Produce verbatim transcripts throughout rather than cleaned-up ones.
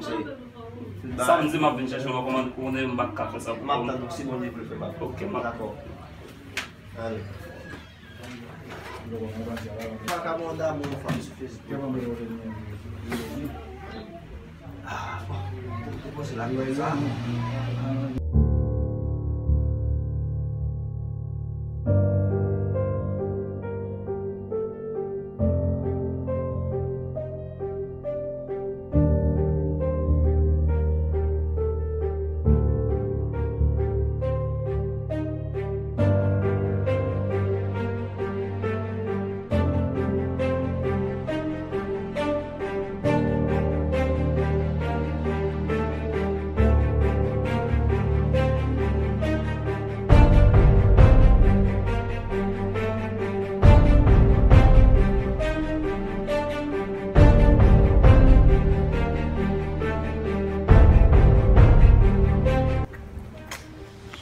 Samdi m ap vin chèche w, kòman ou konnen m pa ka fè sa pou kò m. M ap tann ou, si Bondye vle, frè pam. Ok, m ap. Dakò. Ale. Ou pa ka mande amou yon fanm sou Facebook. Ah, bon. Ou panse la konsa?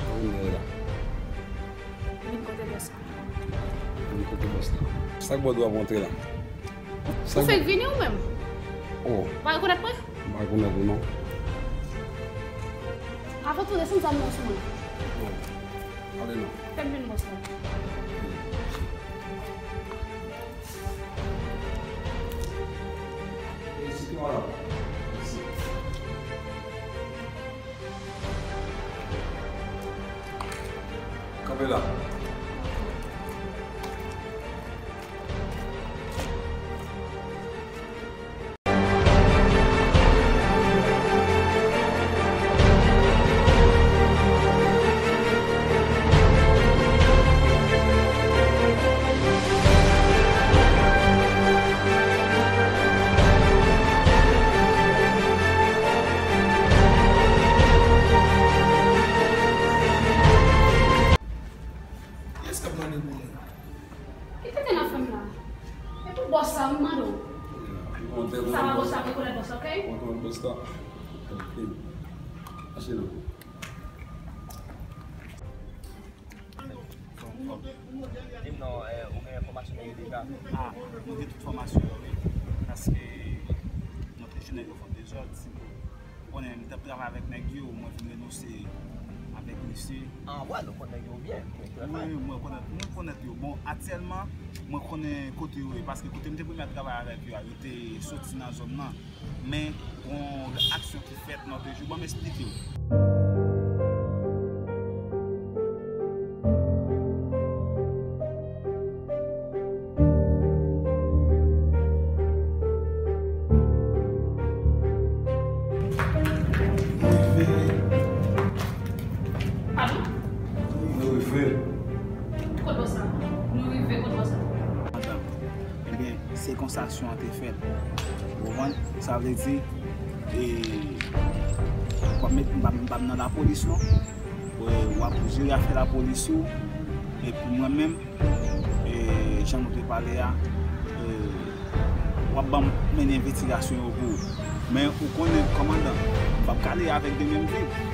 Sa w vin fè la? Vin kote bòs la. Vin kote bòs la. Sa k ba w dwa pou antre la? Ou fèk vini ou menm? Oh. Ou pa rekonèt mwen? M pa rekonèt ou non. Avan tou, desann zam nan sou mwen. Oh. Ale non. Fè m vin bòs la. Felisite madanm. Mèsi. Kanpe la. Kiyès k ap mande pou mwen? Ki tenten nan fanm nan? E pou bòs la, m mande w. Sa pa bòs la, rekonèt bòs la, ok? Rekonèt bòs la. Ok. Mache non. Di m non, eh, ou gen enfòmasyon yo deja? Ah, mwen gen tout enfòmasyon yo, wi. Paske mwen te jwenn nèg yo fè dezòd. Ou konnen, m t ap travay avèk nèg yo, mwen vin renouse avèk misye. Ah, wè, nou konn nèg yo byen. Wi, mwen konèt, mwen konèt yo. Bon, aktyèlman, mwen konnen kote yo ye, paske kote m te premye ap travay avèk yo a, yo te soti nan zòn nan. Men, gon aksyon ki fèt nan de jou. Ban m esplike w. Padon? Nou rive. Kot bòs la? Nou rive kot bòs la? Madanm, ebyen, se konsa aksyon an te fèt. Ou konprann? Sa vle di, e, w ap met, m pa, m pa nan lapolis, non. E, w ap jere afè lapolis ou. E pou mwen menm, e, jan nou te pale a, e, w ap ban m mennen envestigasyon yo pou ou. Men ou konnen, kòmandan, m p ap ka leve avèk de men vide.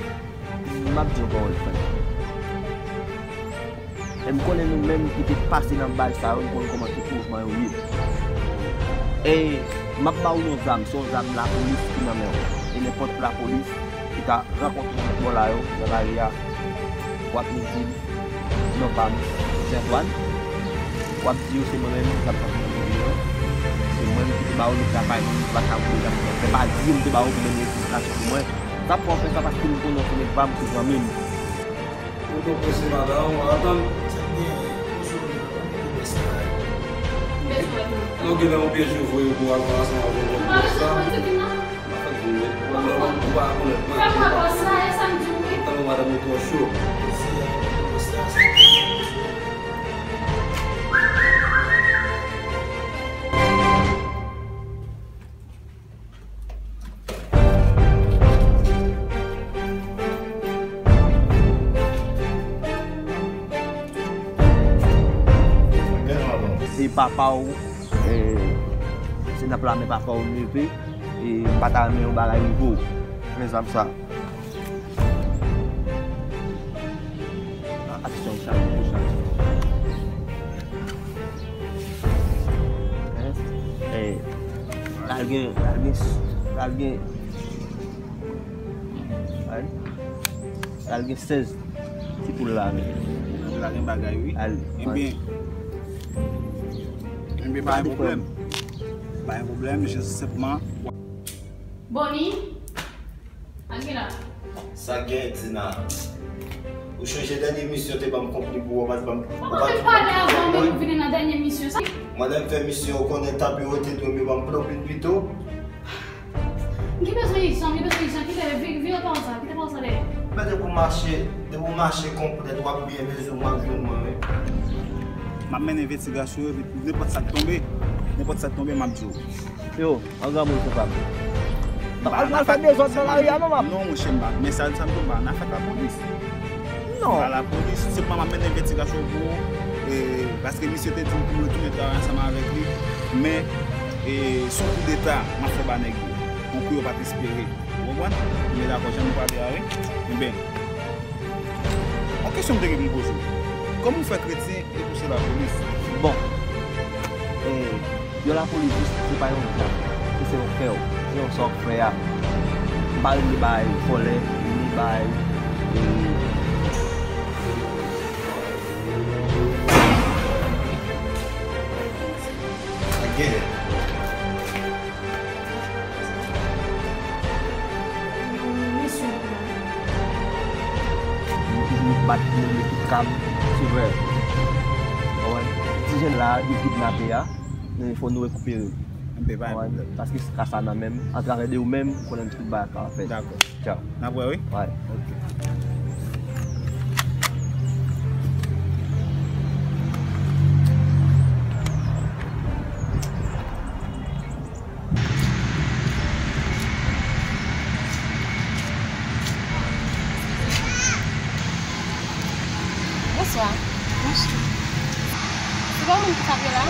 M ap di yon pawòl, frè m. E m konnen nou menm ki te pase nan baz sa yo, nou konn kòman tout mouvman yo ye. E m ap ba w yon zam, se yon zam lapolis ki nan men w. E nenpòt lapolis ki ta rankontre w bò la yo, nan lari a, w ap vin di l, non pa m, Sentwàn. W ap di yo se mwen menm, zam sa ki nan men yo. Se mwen menm ki te ba yo, nou travay, nou pa ka voye zam sa. Se pa di yo m te ba yo pou mennen envestigasyon pou mwen. Sa fè w fè sa paske m konnen w se nèg pa m, w se zanmi m. Ou twò prese, madanm, ou antann? Sa k genyen? Ou sou wout la, ou bès la. M bès wout la. Non, gen nan yon pyèj yo voye pou al pran ansanm avè w, bòs la. M pa bezwen konn se ki nan. M pa fè vin met. Ou pa, ou pa, ou pa rekonèt mwen. Fè m wè bòs la, e sa m di w, wi. Antann, madanm, ou twò cho. Mèsi, a, bòs la, sa. Se papa w, e, se nan pla men papa w m leve, e m pa ta renmen yon bagay rive w. Men zam sa. A, aksyon, chak jou, chak jou. Hein? Eh, la gen, la gen, la gen, Al gen sèz ti poul la menm. Poul la gen bagay, wi. Al. Ebyen, ebyen, pa gen pwoblèm. Pa gen pwoblèm, jes senpman. Boni, Angela. Sa gen, Dina? Ou chonje dènye misyon te ban m konpli pou ou, ou pa t ban m. Ou pa te pale avan menm vini nan dènye misyon sa. Mwen, lè m fè misyon, ou konnen, tanpri, ou te dwe ban m plan pito. M gen bezwen ijan, m gen bezwen ijan, kite, vi-, vire pawòl sa, kite pawòl sa dèyè. Men depi w mache, depi w mache konplèt, w ap byen bezwen, w ap jwenn mwen, wi. M ap mennen envestigasyon yo, nenpòt sa k tonbe, nenpòt sa k tonbe, m ap di w. Yo, an granmoun se pa m. Al, al fè dezòd nan lari a, non, m ap. Non, monchè, m pa, men sa, sa m tou pa, n a fè lapolis. Non. Pa lapolis, se pa m ap mennen envestigasyon pou ou, e, paske misye te di m pou m retounen travay ansanm avèk li, men, e, se yon koudeta m ap fè ba nèg yo. Yon kou yo pa t espere. Ou konprann? Men dakò, jan nou pale a, wi. Ebyen, yon kesyon m te gen pou m poze w. Kòman w fè kretyen e pou se lapolis? Bon, e, yon lapolis jis, se pa yon zam. Se, se yon kè w. Se yon sa w fè a. M pa rele bay vòlè, rele bay, e, Gè. Nou toujou bat pou nou met tout kab sou vè. Konprann? Ti jèn la, yo kidnape a, men fò nou rekipere l. Enben, pa gen pwoblèm. Konprann? Paske ka sa nan men m, atravè de ou menm, konnen tout bagay ka fèt. Dakò. Tchaw. N ap wè, wi. Wi. Ok. Bonswa. Bonswa. Se pa ou menm ki Fabiola?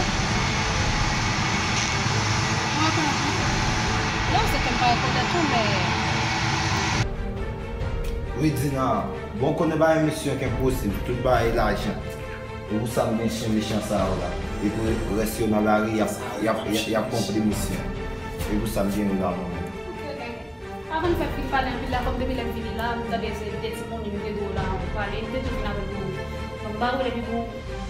Mwen rekonèt ou. Non, se ke m pa rekonèt ou, men. Wi, Dina, bon, konnen bagay misyon k enposib, tout bagay lajan. E pou sa m gen chen mechan sa yo la. E pou rès yo nan lari, y ap, y ap, y ap konpli misyon. E pou sa m gen yo la, mwen menm. Ok, ok. Avan n fè pil pale anpil la, kòm depi lè m vini la, m tande se de timoun m te dwe la, ou pale, m te tou vin avèk ou. Bon, m pa rele pi pou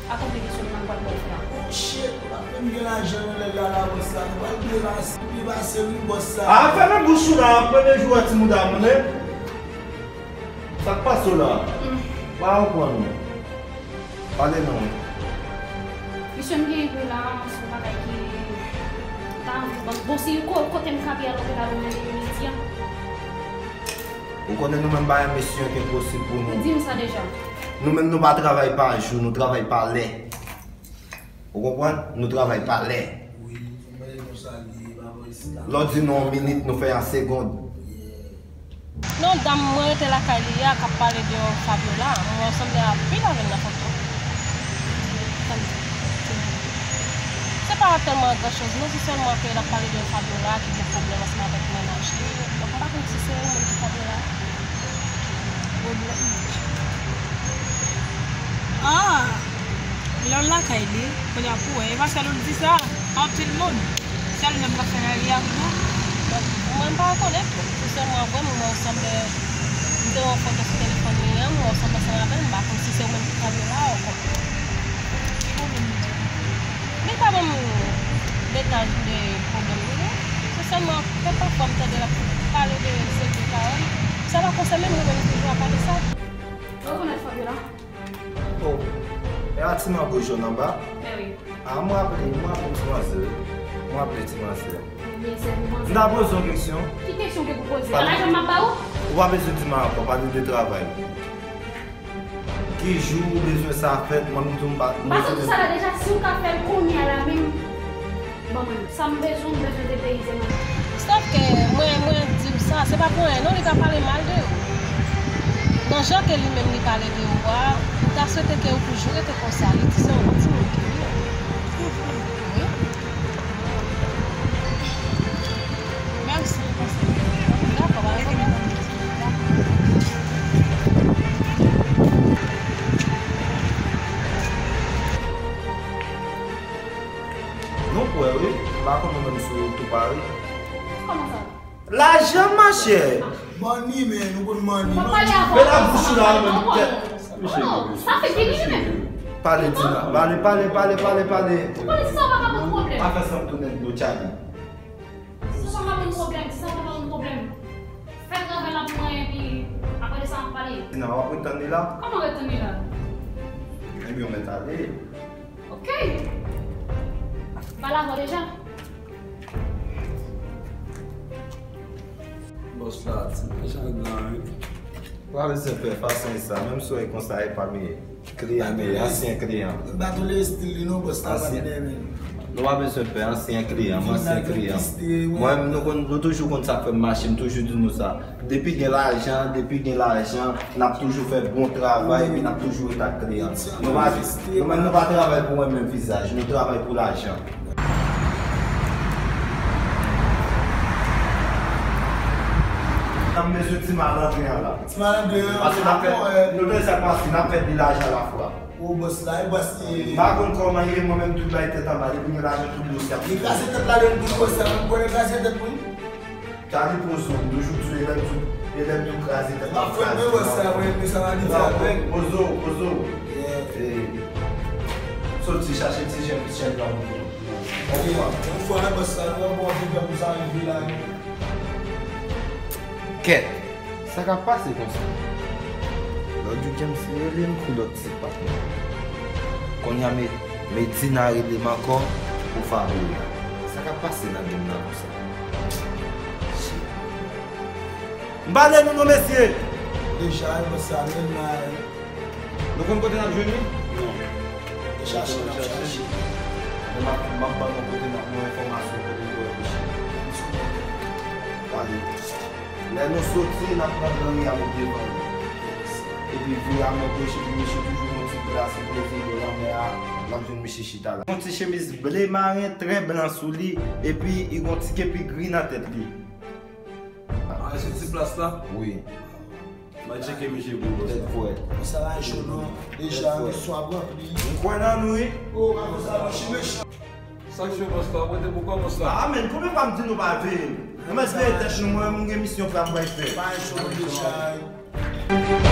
akonpli misyon m nan pral ba w fè a. Oh shit, ou pa menm gen lajan nan lè la, la, bòs la, nou pral byen pase, byen pase, wi, bòs la. A, fèmen bouch ou la, premye jou wè timoun a moulen. Sa k pase w la? Mm. Pa konprann ou. Pale non. Misye, m gen yon la, se yon bagay ki ta anvi ban m. Bon, si ko-, kote m kape a, nou te ka mande midi a. Ou konnen nou menm bagay misyon ki enposib pou nou. Ou di m sa deja. Nou menm nou pa travay pa jou, nou travay pa lè. Ou konprann? Nou travay pa lè. Wi, fò m mande nou sa li ye, pa bò isit la. Lè w di nou yon minit, nou fè an segond. Yeah. Non, dam mwen rete lakay li a k ap pale de Fabiola. Mwen sanble anpil avè l nan foto. Sa m di, se di. Se pa tèlman gran choz, non, se sèlman ke l ap pale de Fabiola ki gen pwoblèm ansanm avèk mennaj li. Donk, m pa konn si se ou menm ki Fabiola. Pwoblèm? Ah! Lè w lakay li, kounye a pou w wè. E pa sèl ou l di sa, anpil moun. Sèl ou menm k ap fè lari a pou nou. Donk, mwen, m pa rekonèt ou. Se sèlman vre, mwen wè w sanble, m te wè yon foto sou telefòn li an, mwen wè w sanble ansanm avè l, m pa konn si se ou menm ki Fabiola ou konn. Ki pwoblèm li di? Li pa ban m detay de pwoblèm li, non. Se sèlman kèk pafwa m tande l ap pale de sekrè pawòl. Sa pa konsène mwen menm toujou apa de sa. Ou rekonèt Fabiola? Oh, e a ti mango jòn anba? Mè wi. A, mwen raple, mwen raple ti manzè. Mwen raple ti manzè. Ebyen, se pou manzè. M ta poze yon kesyon. Ki kesyon ke pou poze? Pale. Lajan m ap ba ou? Ou pa bezwen di m ankò, pale de travay. Ki jou ou bezwen sa fèt, mwen m di w m pa, m bezwen. M pa di w sa la deja, si w ka fè l kounye a la menm, ban mwen l. Sa m bezwen, m bezwen depeyize mwen. Sòf ke mwen, mwen di w sa, se pa pou anyen non, li ka pale mal de ou. Nan jan ke li menm li pale de ou a, m ta swete ke ou toujou rete konsa, li di se yon bon timoun ke li ye. Wi. Mèsi pou konsèy ou. Dakò, pa gen pwoblèm. Nou kwè wi, m pa konn ou menm si w tou pare. Kòman sa? Lajan, machè! Money, man, ou konn money. Mwen pale avè w. Fè la bouch ou la, menm tèt. Oh, sa fè ki li menm. Pale, Tina. Pale, pale, pale, pale, pale. Ou konnen sa pa ka ban pwoblèm. Pa fè sa m tounen dlo, Charlie. Sa pa ka ban pwoblèm, sa pa ka ban pwoblèm. Fè travay la pou mwen, epi apre de sa, n ap pale. Tina, w ap ret tann li la? Kòman ret tann li la? Ebyen, w mèt ale. Ok. Ba la vò deja. Bòs la, ti jan la, wi. Ou pa bezwen pè fason sa, menm si w wè konsa, e pa m ye. Kliyan m ye, ansyen kliyan. M pa tolere estil li non, bòs la, pa tande men. Nou pa bezwen pè, ansyen kliyan, m ansyen kliyan. Mwen, nou konn, nou toujou konn sa k fè m mache, m toujou di nou sa. Depi gen lajan, depi gen lajan, n ap toujou fè bon travay, epi n ap toujou ret ak kliyan. Nou pa, nou menm nou pa travay pou wè menm vizaj, nou travay pou lajan. N ap bezwen ti malandren an la. Ti malandren an, paske n ap fè, nou tande sa k pase, n ap fè de lajan alafwa. O bòs la, e bòs li ye. M pa konn kòman ye, mwen menm tout bay tèt anba, depi gen lajan tout dosye ap. Li kraze tèt la, li pou bòs la, mwen konnen kraze tèt pou li. Charlie pozo, m toujou di w, elèm tou, elèm tou kraze tèt. M ap fè mwen wè sa, wè, men sa va vin di avèk. Pozo, pozo. Soti chache ti jèn, ti jèn la pou mwen. Yon fwa, yon fwa, nan bòs sa, nou ap bon, tout jan pou sa rive la. Kèt, sa k ap pase konsa? Lòt jou James rele m pou lòt ti patnè. Kounye a, Me-, Medina rele m ankò pou Fabiola. Sa k ap pase nan game nan konsa? Shit. M pale nou non, mesye! Deja, e bòs sa menm la, e. Nou konn kote n ap jwenn li? Non. E chache, n ap chache. Men m ap, m ap ban nou kote n ap, yon enfòmasyon kote nou dwe kouche. Pale. Lè nou soti, n ap pran granri a met devan nou. Epi vire a men goch, epi misye toujou yon ti plas, li poze bò lanmè a, n ap jwenn misye chita la. Yon ti chemiz ble maren, trè blan sou li, epi li gon ti kepi gri nan tèt li. Ah, se ti plas la? Wi. Mwen tcheke misye pou bòs la. Tèt fwèt. Sa la cho non. Deja, misye ap ranpli. M kwè nan nou, wi. Oh, pa konsa, mechan, mechan. Sa k cho bòs la, pote pou kò bòs la. Ah, men, konbyen fwa m di nou pa veye m? Nou mèt veye tèt nou, mwen, mwen gen misyon pran mwen fè. Pa cho deja.